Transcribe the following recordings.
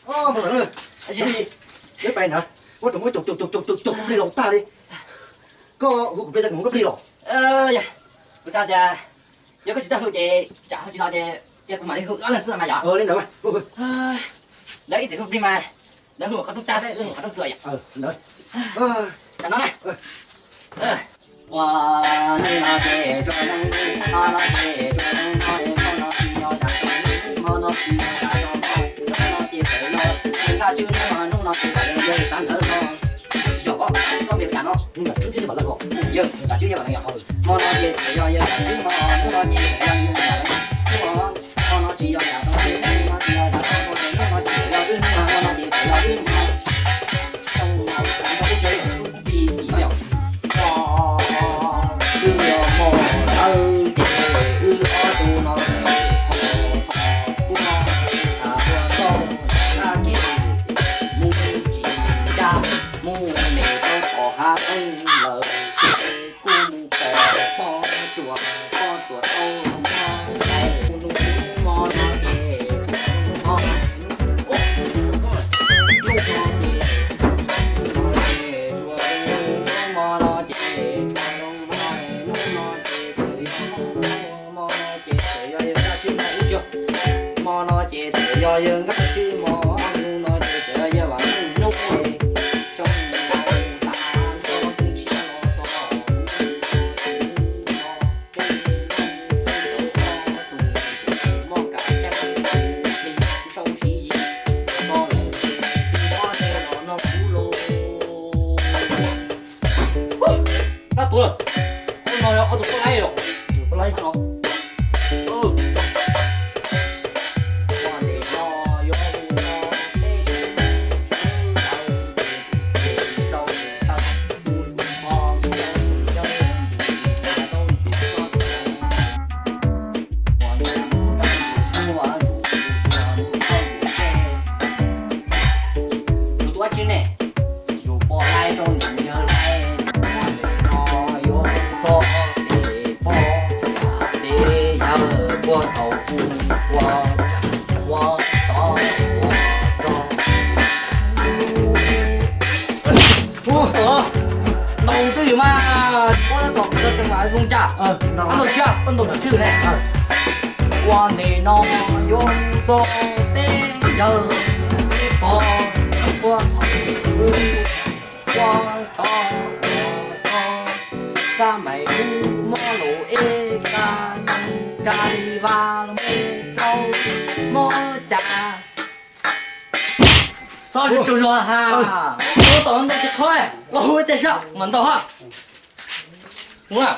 Npawg Vam, neb pais na, ua rau muab cov cov cov cov cov plig los tag li. Koj hu kuv plig tag, kuv hu koj plig los. Kuv xav tias yog koj tsis tau hu ces tsam ho tsis los ces cia kuv mam li hu ob leeg xwb mas yom. Li ntawd, lawv ib txwm hu plig mas lawv hu qhov rooj tag xwb, hu qhov rooj txuas yom. Tam no na. Ua hnub no ces tsuas zoo, hmo no ces tsuas zoo no, hmo no tsis yog yam tau, hmo no tsis yog yam tau, hmo no ces txawm yog Nkaj Tswb, hnub no ces txawm yog yawg Xav Ntawv no. Tsis yog, koj npe hu cas no? Yawg Nkaj Tswb, yawg Vam Leej yom. Hmo no ces txawm yog yawg Nkaj Tswb no, hnub no ces txawm yog yawg Vam Leej. Hmo no tsis yog yam tau, hmo no tsis yog yam tau, hmo no ces txawm yog wb, hmo no ces txawm yog wb no. Xyoo no teb tsev lub plig tim no yom. Twb yog hmo ntawd ces wb ob tug no tho tho puag tha puag toj tab kev ces mus tsis ncaj, mus me tau tom hav zoov lawm ces kuj mus pom poj ruam, poj ruam tau hmo ntawd, hnub hmo no ces hnub no ces hnub no ces hmo no ces hnub no ces txawm yog hmo no ces txawm yog yawg Nkaj Tswb hmo ub tsuag, hmo no ces txawm yog yawg Nkaj Tswb hmo, hnub no ces txawm yog yawg Vam Leej hnub, xyoo no tas nrho tus tshiab los txog Plab tuag lawm. Ob no yog ob tug poj laib los? Poj laib no. Yus tus dab tsi ne? Yus poj laib rau nus yawg laib, no yuav txog pem pog, pem yawg puag thaum ub ua ua tod ua rog. Ntoo twj ywm mas, ua tab tom kawg teem mas zoo cas. Ab, ntoo siab, ua ntoo tsis twj ywm ne. Ua ntej no yuav txog peb yawg peb pog, puag thaum ub ua tod ua rog, xab mais kub mob los eb ka, ka li vaj los mus rau mob cas. Txhob tsaug zog ha. Ua tom ntoo tsis qhov, los hu ib teg sab mas ntau ha. Ua,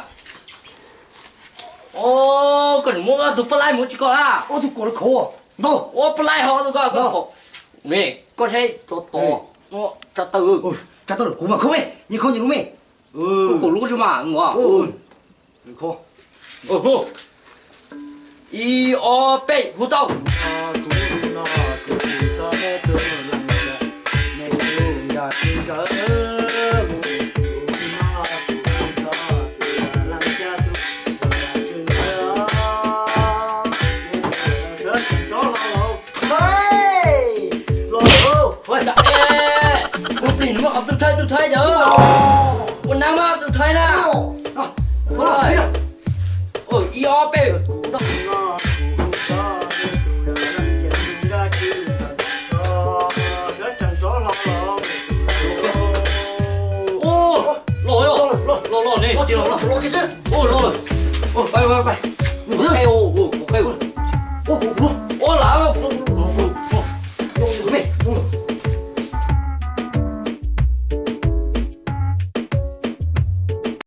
koj tseem muab ob tug poj laib mus tsis koj na. Ob tug kom los khov ntau. Ua poj laib ho ob tug koj, koj saib tso tod, tsa taw. Tsa taw kuv mas khov, nyias khov nyias lub me. Kuv kaum lub xwb mas. Ib ob peb hu tau. Kuv tig nws muab qhov tub thaib tub thaib cov. Ua nab mas tub thaib na. Ib ob peb. Los, los, los ne. Los, los, los.